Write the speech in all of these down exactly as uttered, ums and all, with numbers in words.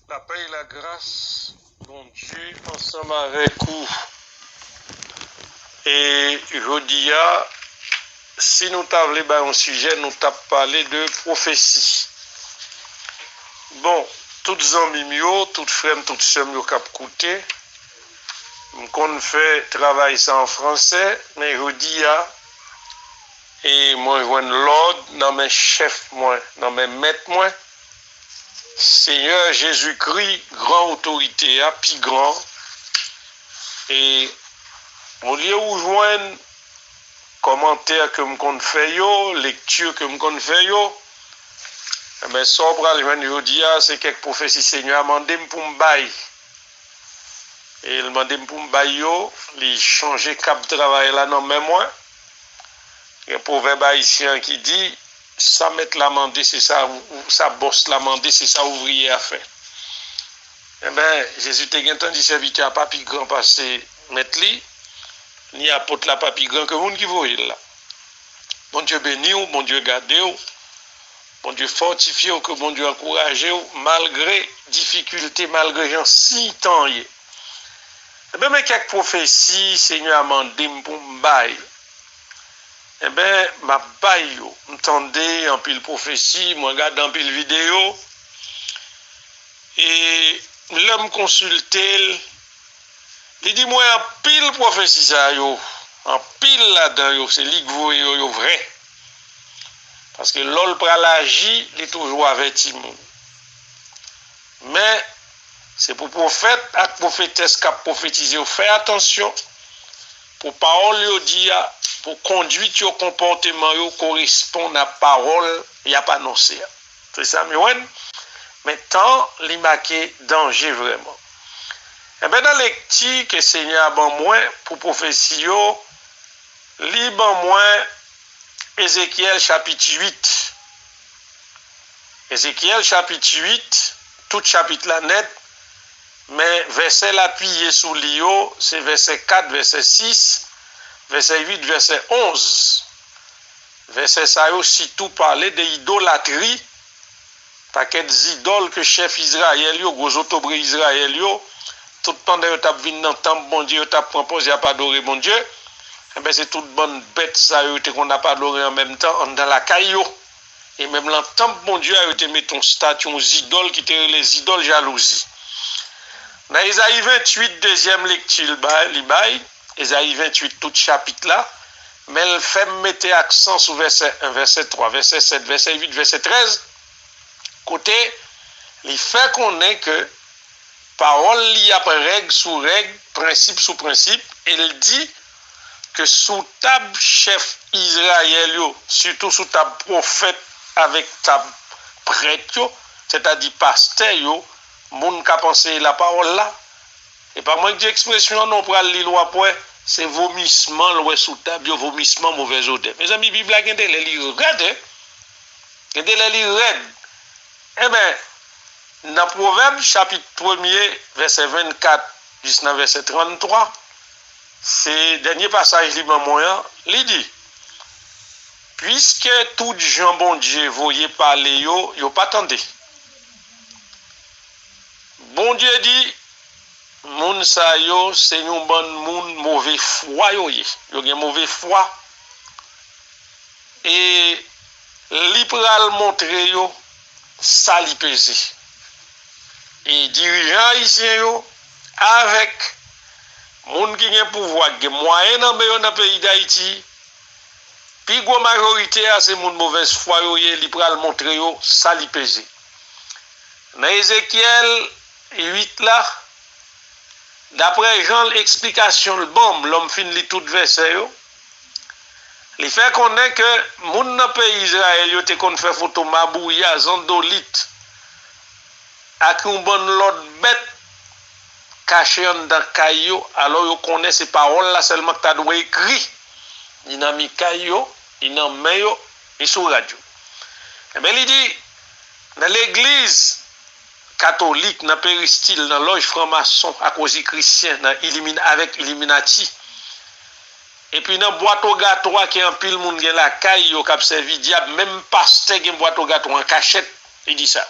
Lapè e lagras Bondye ansanm avèk ou. E jodi a, si nou ta vle bay yon sijè, nou t ap pale de pwofesi. Bon, tout zanmi m yo, tout frè m, tout sè m yo k ap koute, m konn fè travay sa an fransè, men jodi a, e mwen jwenn lòd nan men chèf mwen, nan men mèt mwen, Senyè Jezikri, gran otorite a, pi gran. E olye ou jwenn kòmantè ke m konn fè yo, lekti ke m konn fè yo, enben, sa w pral jwenn jodi a, se kèk pwofesi Senyè a mande m pou m bay. E l mande m pou m bay yo, li chanje kab travay la nan men mwen. Gen pwovèb ayisyen an ki di, sa mèt la mande, se sa ou, ou- sa bòs la mande, se sa ouvriyè a fè. Enben, Jezi te gentan di sèvitè a pa pi gran pase mèt li, ni apot la pa pi gran ke moun ki voye l la. Bondye beni w, Bondye gade w, Bondye fòtifye w, ke Bondye ankouraje w, malgre difikilte, malgre jan siy tan ye. Enben, men kèk pwofesi Senyè a mande m pou m bay. Enben, m ap bay yo. M tande anpil pwofesi, mwen gade anpil videyo. E lè m konsilte l, li di mwen anpil pwofesi sa yo, anpil ladan yo, se li k voye yo, yo vrè. Paske lè l pral aji, li toujou avèti moun. Men, se pou pwofèt ak pwofetès k ap pwofetize yo fè atansyon pou pawòl yo di a, pou kondwit yo, konpòteman yo koresponn a pawòl y ap anonse a. Se sa m jwenn. Men tan li make danje vrèman. Enben, nan lekti ke Senyè a ban mwen pou pwofesi yo, li ban mwen Ezekyèl chapit uit. Ezekyèl chapit uit, tout chapit la nèt, men vèsè l apiye sou li yo, se vèsè kat, vèsè sis, vèsè uit, vèsè onz. Vèsè sa yo sitou pale de idolatri, pakèt zidòl ke chèf Izrayèl yo, gwo zotobre Izrayèl yo, tout pandan yo t ap vin nan tanp Bondye, yo t ap pran pòz y ap adore Bondye, enben, se tout bann bèt sa yo, yo te konn ap adore an menm tan anndan lakay yo. E menm lan tanp Bondye a, yo te mete yon estati, yon zidòl ki te rele zidòl jalouzi. Nan Ezayi venntuit, dezyèm lekti l bay, li bay, Ezayi venntuit, tout chapit la, men l fè m mete aksan sou vèsè en, vèsè twa, vèsè sèt, vèsè uit, vèsè trèz, kote li fè konnen ke pawòl li ap règ sou règ, prensip sou prensip, e l di ke sou tab chèf Izrayèl yo, sitou sou tab pwofèt avèk tab prèt yo, sètadi pastè yo, moun k ap anseye lapawòl la, e pa mwen k di ekspresyon an non, w pral li l, w ap wè, se vomisman l wè sou tab yo, vomisman, movèz odè. Mezanmi, Bib la gen de lè li rèd, en. Gen de lè li rèd. Enben, nan Pwovèb chapit premye, vèsè vennkat jis nan vèsè tranntwa, se dènye pasaj li ban mwen an, li di, piske tout jan Bondye voye pale yo, yo pa tande. Bondye di, moun sa yo se yon bann moun move fwa yo ye. Yo gen move fwa. E li pral montre yo sa li peze. E dirijan ayisyen yo, avèk moun ki gen pouvwa, ki gen mwayen nan men yo nan peyi Dayiti, pi gwo majorite a se moun movèz fwa yo ye, li pral montre yo sa li peze. Nan Ezekyèl uit la, daprè jan l eksplikasyon l ban m, lè m fin li tout vèsè yo, li fè konnen ke moun nan peyi Izrayèl yo te konn fè foto mabouya, zandolit, ak yon bann lòt bèt kache anndan kay yo, alò yo konnen se pawòl la sèlman k ta dwe ekri, ni nan mi kay yo, ni nan men yo, ni sou rad yo. Enben, li di, nan legliz katolik, nan peristil, nan lòj franmason, ak rosicrucien, nan ilimin-, avèk Iliminati, epi nan bwat ogatwa ke anpil moun gen lakay yo k ap sèvi dyab, menm pastè gen bwat ogatwa an kachèt, li di sa.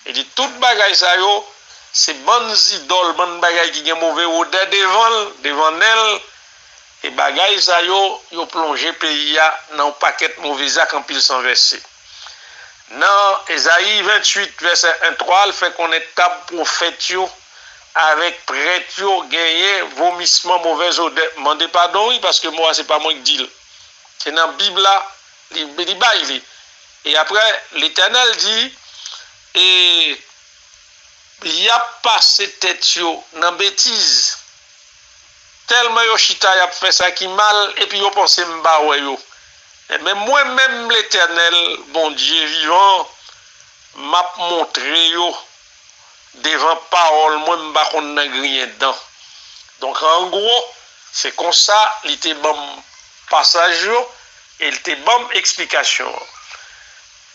Li di, tout bagay sa yo, se bann zidòl, bann bagay ki gen move wodè devan l, devan nen l, e bagay sa yo, yo plonje peyi a nan yon pakèt move zak, anpil san vèse. Nan Ezayi venntuit, vèsè en twa, l fè konnen tab pwofèt yo avèk prèt yo genyen vomisman, movèz odè. Mande padon, wi, paske mo a se pa mwen ki di l. Se nan Bib la, li, li bay li. E apre, Letènèl di, e y ap pase tèt yo nan betiz. Tèlman yo chita, y ap fè sa ki mal, epi yo panse m pa wè yo. Men mwen menm, Letènèl, Bondye vivan, m ap montre yo devan pawòl mwen, m pa konn nan griyen dan. Donk, an gwo, se konsa li te ban m pasaj yo e li te ban m eksplikasyon an.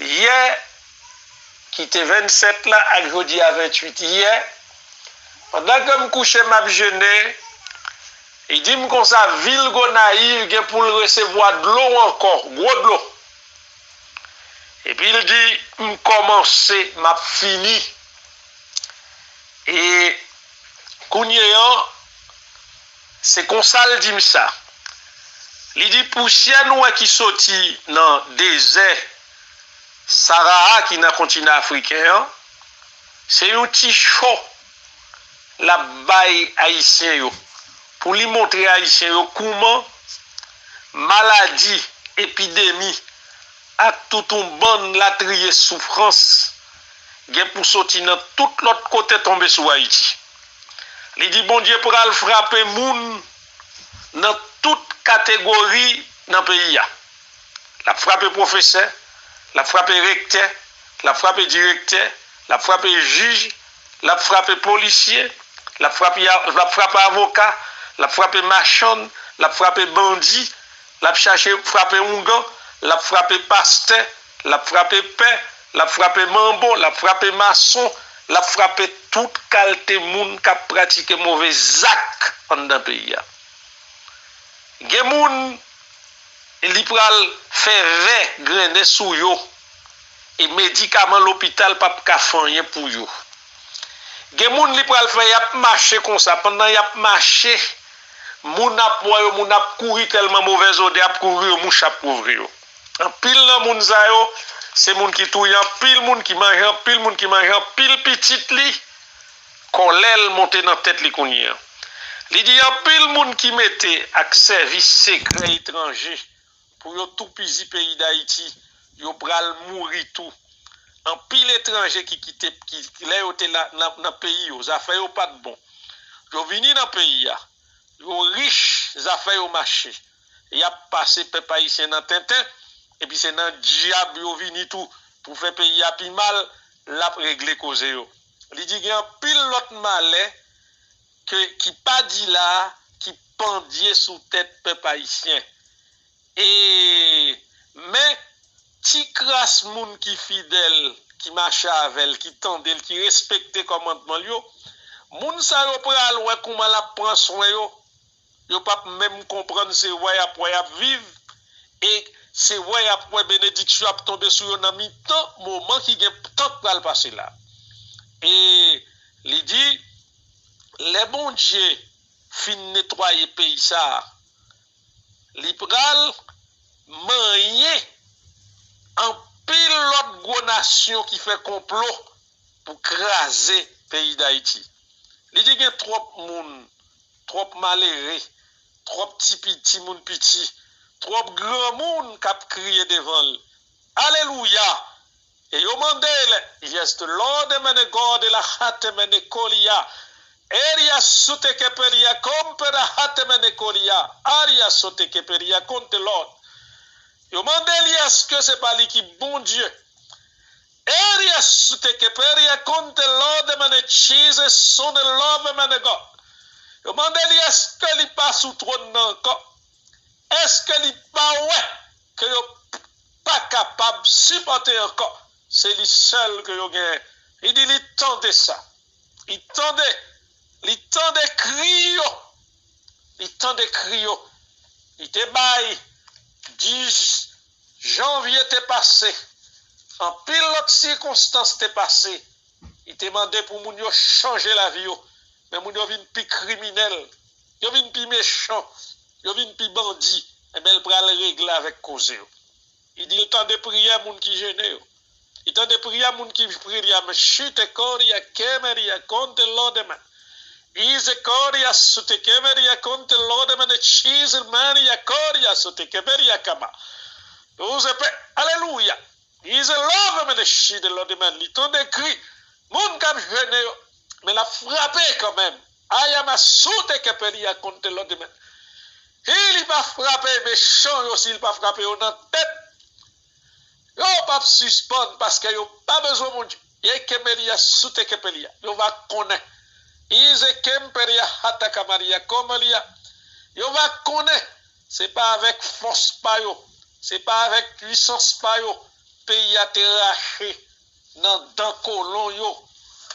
Yè, ki te vennsèt la, ak jodi a venntuit, yè, pandan ke m kouche, m ap jene, li di m konsa, vil Gonayiv gen pou l resevwa dlo ankò, gwo dlo. Epi l di, m kòmanse, m ap fini. E kounye an, se konsa l di m sa. Li di, pousyè nou wè ki soti nan dezè Sahara ki nan kontinan afriken an, se yon ti cho l ap bay Ayisyen yo, pou li montre Ayisyen yo kouman maladi, epidemi, ak tout yon bann latriye soufrans gen pou soti nan tout lòt kote tonbe sou Ayiti. Li di Bondye pral frape moun nan tout kategori nan peyi a. L ap frape pwofesè, l ap frape rektè, l ap frape direktè, l ap frape jij, l ap frape polisye, l ap frape, l ap frape avoka, l ap frape machann, l ap frape bandi, l ap chache frape oungan, l ap frape pastè, l ap frape pè, l ap frape manbo, l ap frape mason, l ap frape tout kalte moun k ap pratike move zak anndan peyi a. Gen moun, li pral fè vè grennen sou yo, e medikaman lopital p ap ka fè anyen pou yo. Gen moun, li pral fè y ap mache konsa, pandan y ap mache, moun ap wè yo, moun ap kouri tèlman movèz odè ap kouvri yo, mouch ap kouvri yo. Anpil nan moun sa yo, se moun ki touye anpil moun, ki manje anpil moun, ki manje anpil pitit li. Kòlè l monte nan tèt li kounye a. Li di anpil moun ki mete ak sèvis sekrè etranje pou yo toupizi peyi Dayiti, yo pral mouri tou. Anpil etranje ki kite, ki, lè yo te la, nan, nan peyi yo, zafè yo pa t bon. Yo vini nan peyi a, yo rich, zafè yo mache. Y ap pase pèp ayisyen nan tenten, epi se nan dyab yo vini tou pou fè peyi a pi mal, l ap regle koze yo. Li di gen anpil lòt malè ke, ki pa di la, ki pandye sou tèt pèp ayisyen. E, men, ti kras moun ki fidèl, ki mache avè l, ki tande l, ki respekte kòmandman l yo, moun sa yo pral wè kouman l ap pran swen yo. Yo p ap menm konprann se wè y ap wè y ap viv, e se wè y ap wè benediksyon ap tonbe sou yo nan mitan moman ki gen tan k pral pase la. E li di, lè Bondye fin netwaye peyi sa a, li pral manyen anpil lòt gwo nasyon ki fè konplo pou kraze peyi Dayiti. Li di gen twòp moun, twòp malere, twòp ti pi, timoun piti, twòp granmoun k ap kriye devan l. Alelouya! E yo mande l, Yes, the Lord, emene God, e la hate mene kolia. Eria suteke peria kompera hate mene kolia. Aria soteke peria konte Lord. Yo mande l, èske se pa li ki Bondye? Eria suteke peria konte Lord, emene Jesus, son de love, emene God. Yo mande li, èske li pa sou twòn nan ankò? Èske li pa wè ke yo pa kapab sipòte ankò? Se li sèl ke yo genyen. Li di li tande sa. Li tande, li tande kri yo. Li tande kri yo. Li te bay dis janvye te pase. Anpil lòt sikonstans te pase. Li te mande pou moun yo chanje lavi yo, men moun yo vin pi kriminèl, yo vin pi mechan, yo vin pi bandi, enben l pral regle avèk koze yo. Li di l tande priyè moun ki jene yo. Li tande priyè moun ki priye a, men chite kòri a kemeria konte lòdemen. Ize kòri a sute kemeria konte lòdemen e chize mani a kòri a sute kemeria kama. Douze pe, alelouya. Ize lòdemen e chide lòdemen. Li tande kri moun k ap jene yo, men l ap frape kanmenm. Ayama sute keperia konte lòdemen. Si li pa frape mechan yo, si li pa frape yo nan tèt, yo p ap sispann paske yo pa bezwen Bondye. Ye kemelia sute kepelia. Yo va konnen. Ize kemperia hata kamaria komelia. Yo va konnen. Se pa avèk fòs pa yo. Se pa avèk pwisans pa yo. Peyi a te rache nan dan kolon yo.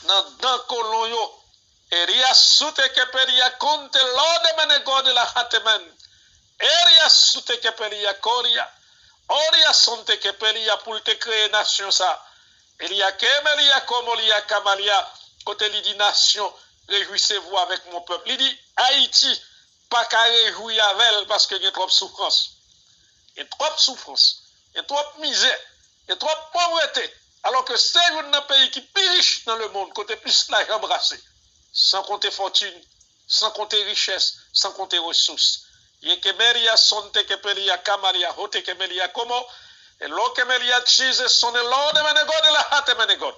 Nan dan kolon yo. Eria sute keperia konte lòdemen e gòde la hatemen. Eria sute keperia koria. Oria sonte keperia pou l te kreye nasyon sa. Elia kemelia komolia kamalia kote li di nasyon, réjouissez-vous avec mon peuple. Li di Ayiti pa ka rejwi avè l paske gen twòp soufrans. Gen twòp soufrans, gen twòp mizè, gen twòp povrete. Alò ke se youn nan peyi ki pi rich nan lemonn, kote plis lajan brase, san konte fòtin, san konte richès, san konte resous. Ye kemeria sonte kepelia kamalia hote kemelia komo, e lo kemelia chize sonnen lòdemen e gòde la hatemen e gòde.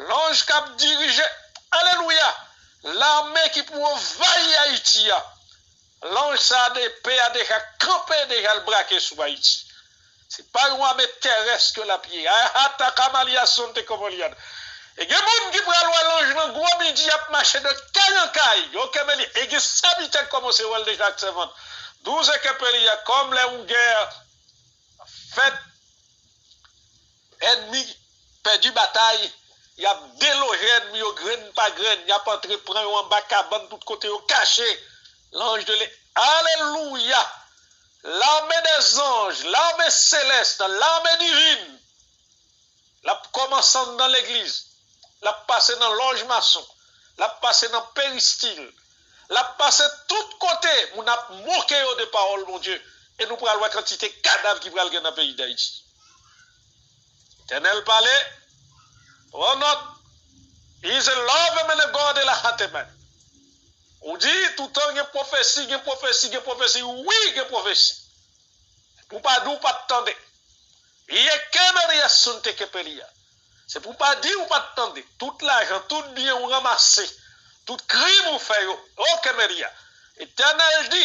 Lanj k ap dirije, alelouya, lame ki pou anvayi Ayiti a. Lanj sa a de pe a deja kanpe, deja l brake sou Ayiti. Se pa yon ame terès ke l ap ye. Ayahata kamalia sonte komolia. E gen moun ki pral wè lanj nan gwo midi ap mache de kay an kay. Yo kemeli. E gen sèvitè k kòmanse wè l deja ak sèvant. Douze kepelia kòm lè yon gè fèt, ènmi pèdi batay, y ap deloje ènmi yo grenn pa grenn, y ap antre pran yo anba kabann tout kote yo kache. Lanj de le, alelouya! L'armée des anges, l'armée céleste, l'armée divine. L ap kòmanse anndan legliz. L ap pase nan lòj mason. L ap pase nan peristil. L ap pase tout kote moun ap moke yo de pawòl Bondye. E nou pral wè kantite kadav ki pral gen nan peyi Dayiti. Letènèl pale, pran nòt. Is a love and a God la hateman. Ou di, toutan gen pwofesi, gen pwofesi, gen pwofesi. Wi, gen pwofesi. Pou pa di w pa t tande. Ye kemeria sunte kepelia. Se pou pa di w pa t tande. Tout lajan, tout byen ou ranmase, tout krim ou fè yo. O kemeria. Etènèl di,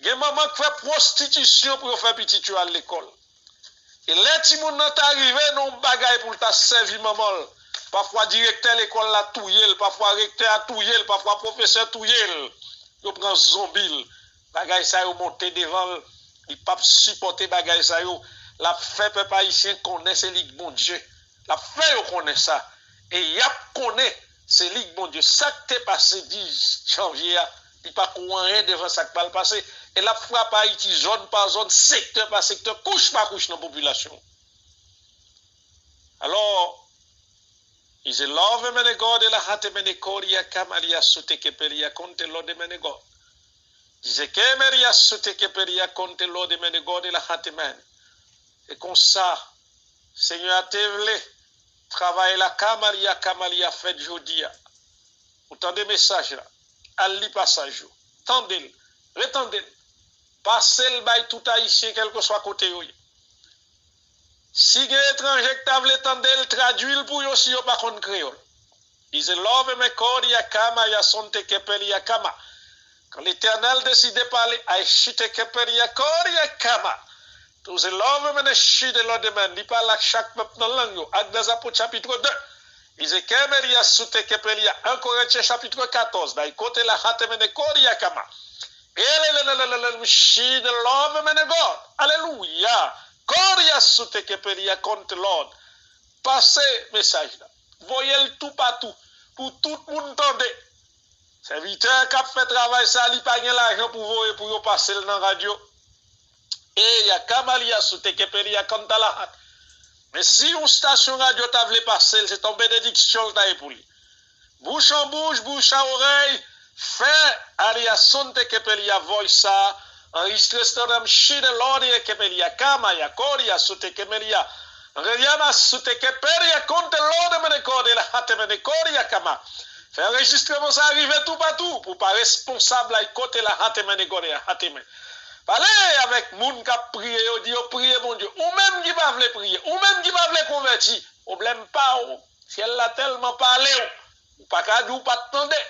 gen manman k fè pwostitisyon pou yo fè pitit yo al lekòl. E lè timoun nan ta rive nan yon bagay pou l ta sèvi manman l, pafwa direktè lekòl la touye l, pafwa rektè a touye l, pafwa pwofesè touye l. Yo pran zonbi l. Bagay sa yo monte devan l. Li p ap sipòte bagay sa yo. L ap fè pèp ayisyen konnen se li k Bondye. L ap fè yo konnen sa. E y ap konnen se li k Bondye. Sa k te pase dis janvye a, li pa ko anyen devan sa k pral pase. E l ap frape Ayiti zòn pa zòn, sektè pa sektè, kouch pa kouch nan popilasyon. Alò, is a love mene God e la hate mene kori a kamalia sute kepelia konte lode mene God. Dize kemeria sute kepelia konte lode mene God e la hate mene. E konsa, Senyè a te vle travay la kamalia kamalia fèt jodi a. Ou tande mesaj la. Al li pasaj yo. Tande l. Retande l. Pase l bay tout Ayisyen kèlkeswa kote yo ye. Si gen etranje k ta vle tande l, tradui l pou yo si yo pa konn kreyòl. Dize love me kori a kama ya sonte kepeli a kama. Kan Letènèl deside pale, ay chite kepeli a kori a kama. Touze love mene chide lode men, li pale ak chak pèp nan lang yo. Ak dan Zapot chapit de. Dize kemeli a sute kepeli a. En Korentyen chapit katòz, bay kote la hate mene kori a kama. Elelelelelele, chide love mene God. Alelouya. Kori a sute kepeli a konte Lord. Pase mesaj la. Voye l toupatou pou tout moun tande. Sèvitè k ap fè travay sa, li pa gen lajan pou voye pou yo pase l nan radyo. E ya kamalia sou tekepeli a kantalahat. Men si yon stasyon radyo ta vle pase l, se t on benediksyon l ta ye pou li. Bouch an bouch, bouch a orèy, fè Alia Sonte Kepelia voice sa, enregistre Stardom Shide Lord Kepelia Kama Yakoria Sute Kemelia Reyama Sute Kepelia Konte Lord Menekode la Hate Menekoria Kama. Fè enrejistreman sa rive toupatou pou pa responsab la kote la Hate Menekode la Hate Men. Pale avèk moun k ap priye yo, di yo priye Bondye. Ou menm ki pa vle priye, ou menm ki pa vle konvèti, pwoblèm pa ou. Syèl la tèlman pale w, ou pa ka di w pa t tande.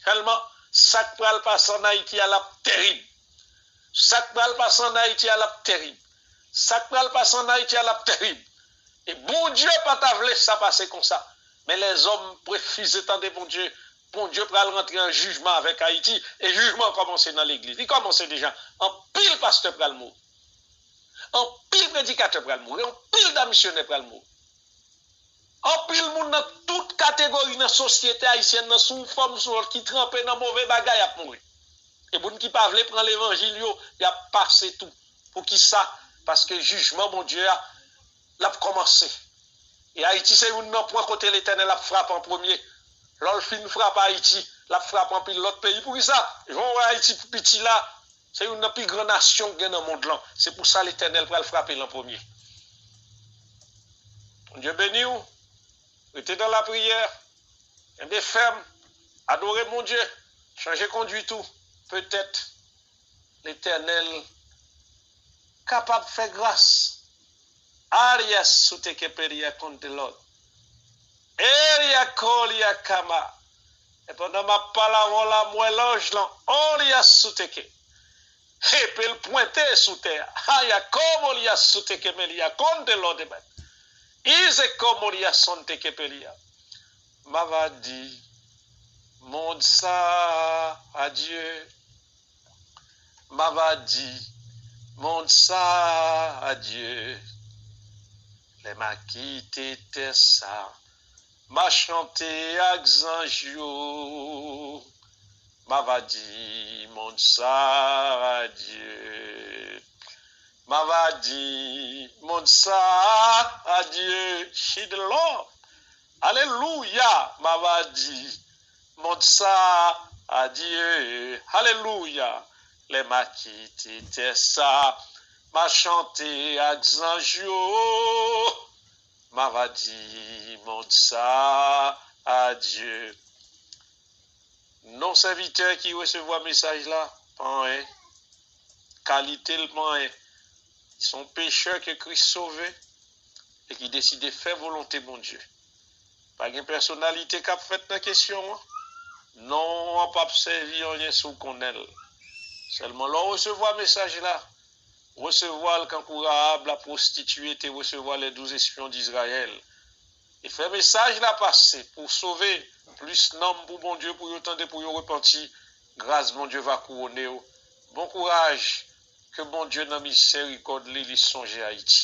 Sèlman, sa k pral pase ann Ayiti a l ap terib. Sa k pral pase ann Ayiti a l ap terib. Sa k pral pase ann Ayiti a l ap terib. E Bondye pa ta vle sa pase konsa. Men lèzòm refize tande Bondye. Bondye pral rantre an jijman avèk Ayiti. E jijman an kòmanse nan legliz. Li kòmanse deja. Anpil pastè pral mouri. Anpil predikatè pral mouri. Anpil dam misyonè pral mouri. Anpil moun nan tout kategori nan sosyete ayisyèn nan, sou yon fòm sou lòt, ki tranpe nan move bagay, ap mouri. E moun ki pa vle pran levanjil yo, y ap pase tou. Poukisa? Paske jijman Bondye a, l ap kòmanse. E Ayiti se youn nan pwen kote Letènèl ap frape an premye. Lè l fin frape Ayiti, l ap frape anpil lòt peyi. Poukisa? Jan w wè Ayiti piti la, se youn nan pi gran nasyon k gen nan mond lan. Se pou sa Letènèl pral frape l an premye. Bondye beni w. Rete nan lapriyè. Kenbe fèm. Adore Bondye. Chanje kondwit ou. Petèt Letènèl kapab fè gras. Arias sou teke peria konte lòd. Eria kolia kama. E pandan m ap pale avè w la, m wè lanj lan, Olia souteke. Epi l pwente sou tè a. Aya komolia souteke melia konte lòde mèt. Ize komolia sonteke pelia. M ava di mond sa adye. M ava di mond sa adye. Lè m a kite tè sa, m a chante ak zanj yo. M ava di mond sa adye. M ava di mond sa adye. Shidlo. Alelouya. M ava di mond sa adye. Alelouya. Lè m a kite tè sa, m a chante ak zanj yo. M ava di mond sa adye. Non sèvitè ki resevwa mesaj la, pa anyen. Kalite l pa anyen. Se yon pechè ke Kris sove e ki deside fè volonte Bondye. Pa gen pèsonalite k ap fèt nan kesyon an. Non an p ap sèvi anyen si w konnen l. Sèlman lè w resevwa mesaj la, resevwa l kankou Rahab lapwostitiye te resevwa les douze espions d'Israël. E fè mesaj la pase pou w sove plis nanm pou Bondye, pou yo tande, pou yo repanti. Gras Bondye va kouwone w. Bon kouraj. Ke Bondye nan mizerikòd li, li sonje Ayiti.